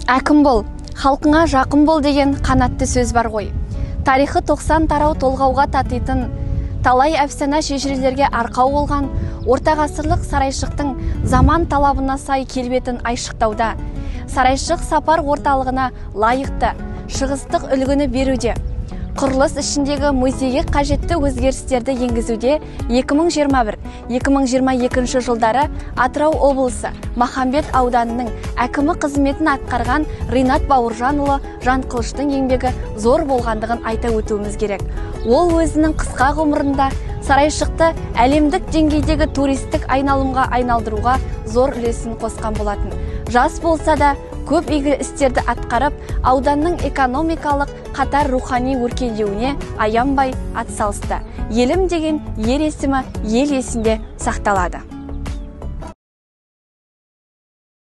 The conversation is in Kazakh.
Әкім бол, халқыңа жақын бол деген қанатты сөз бар ғой. Тарихы 90 тарау толғауға татитын, талай әфсана шежірелерге арқау болған ортағасырлық Сарайшықтың заман талабына сай келбетін айшықтауда, Сарайшық сапар орталығына лайықты шығыстық үлгіні беруде, құрылыс ішіндегі музейге қажетті өзгерістерді енгізуде 2021-2022 жылдары Атырау облысы Махамбет ауданының әкімі қызметін атқарған Ринат Бауыржанұлы Жанқылыштың еңбегі зор болғандығын айта өтуіміз керек. Ол өзінің қысқа ғұмырында Сарайшықты әлемдік деңгейдегі туристік айналымға айналдыруға зор үлесін қосқан болатын. Жас болса да көп игі істерді атқарып, ауданның экономикалық қатар рухани өркендеуіне аянбай атсалысты. Елім деген ер есімі ел есінде сақталады.